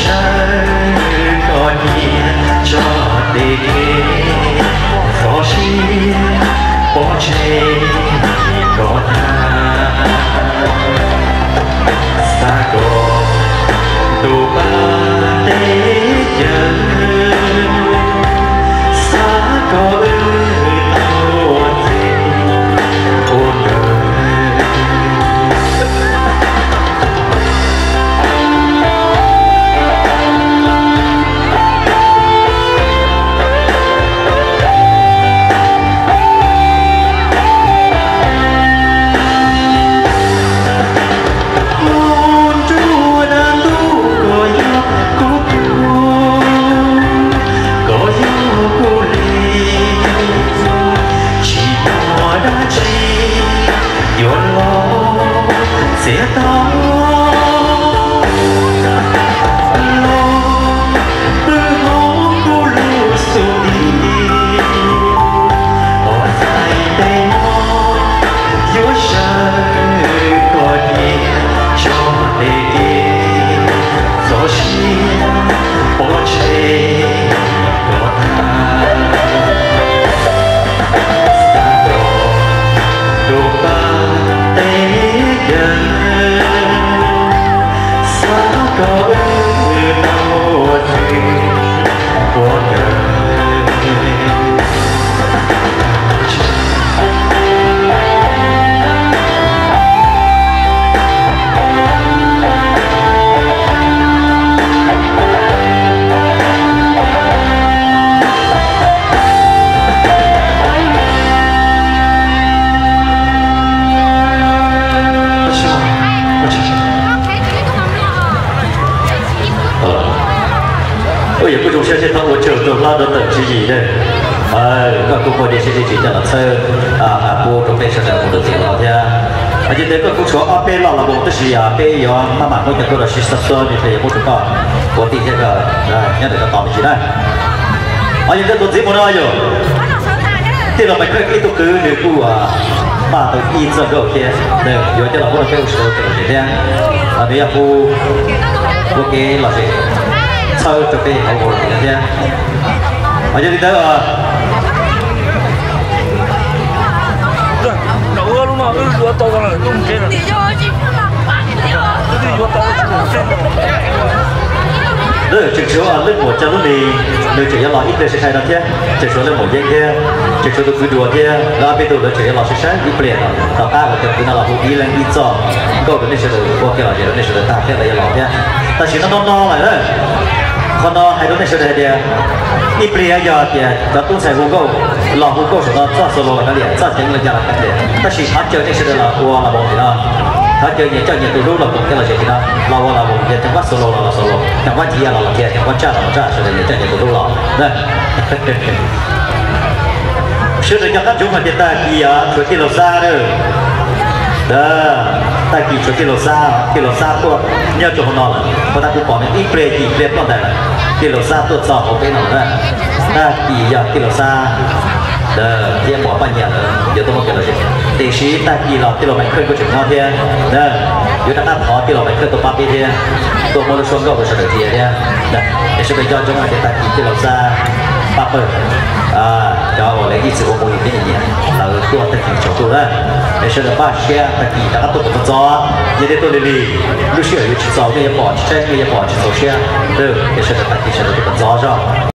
Sawv koj niam tso tes kev, txhob siab pov tseg koj tag. Xav kom ntuj pab teb chaws, xav kom wb tau ua txij ua nkawm. Hnub nruab dab ntuj koj yog kuv tug, koj yog kuv li, tsis muaj dab tsi yuav los txiav tau. Los pw hauv kuv lub xub ntiag, ua txhais tes no yuav sawv koj niam tso tes kev, txhob siab pov tseg koj tag. Xav kom ntuj pab teb chaws, xav kom wb tau ua txij ua nkawm. Ua yog kuj zoo siab seb thaum ua tsaug rau hlob rau tawm tswv yim ne, koj kuj muaj dej siab dej tsim coj los txhawb pub rau peb sawv daws mus rau tim no thiab. Ces ntawd koj kuj tshuav ob peb lo los mus tab sis peb yuav maj mam muab cov tuaj los sib xav xua, nws thiaj yuav muab rau koj ua tij thiab koj nyob ntawm koj tos me ntsis na. Yog li ntawd tus txiv mus no yog tij laug Maiv Khawj ib tug kwv, nws kuj maj tau ib txoj nkauj thiab, nws yuav coj los muab rau peb ua si thiab. Nws yog hu ua kev lom zem txhawb rau peb hauv ua thiab. Yog li ntawd tseem tshuav leej muam Caj Lub Lis, nws tseem yuav los ib pliag sai sai no thiab, tseem tshuav leej muam Yeeb thiab, tseem tshuav tus kwv Duas thiab, lawv ob peb tug lawv tseem yuav los sai sai ib pliag no, tom qab uas cov kwv no los hu ib leeg ib txoj nkauj rau nej sawv daws ua kev lom zem rau nej sawv daws tag thiab lawv yuav los thiab. Tab sis no no no lawm na, qhov no hais rau nej sawv daws hais tias ib pliag yog tias cov tub ntxhais hu nkauj los hu nkauj saum no txoj solo los kav liam, txoj ceev los cas los kav liam, tab sis thov caw nej sawv daws los ua los mus tim no, thov caw nyias coj nyias tus hlub los koom kev lom zem tim no, los ua los mus, yog cov npab solo los los solo, cov npab cia los los cia, cov npab tsaj los los tsaj, sawv daws nyias coj nyias tus hlub los na. Sawv daws nco qab ntsoov hais tias tag kis tshuav tij laug Xab lawm. Tag kis tshuav tij laug Xab, tij laug Xab tuaj nyob rau hauv no lawm, puag ta kuv pom nws ib pliag yim pliag ploj ntais lawm, tij laug Xab tuaj txog hauv peb no lawm. Tag kis yog tij laug Xab thiab Pov Paj Nyiam lawv yuav tuaj muab kev lom zem, tiam sis tag kis los tij laug Maiv Khawj kuj tseem nyob thiab. Yuav rov qab thov tij laug Maiv Khawj tuaj pab peb thiab, tuaj muab lub suab nkauj rau sawv daws thiab thiab. Es sawv daws nco ntsoov hais tias tag kis tij laug Xab pab pawg, cov uas lawv ib txwm ua mus yus thiab nyiam nyiam, lawv tuaj tag kis tsaus ntuj na. Es sawv daws npaj siab tag kis rov qab tuaj kom txog txog, yog nej tuaj lig lig, lub sij hawm yuav tsis txaus, nej yuav pom tsis tseeb, nej yuav pom tsis txaus siab. Es sawv daws tag kis sawv daws tuaj kom txog zog.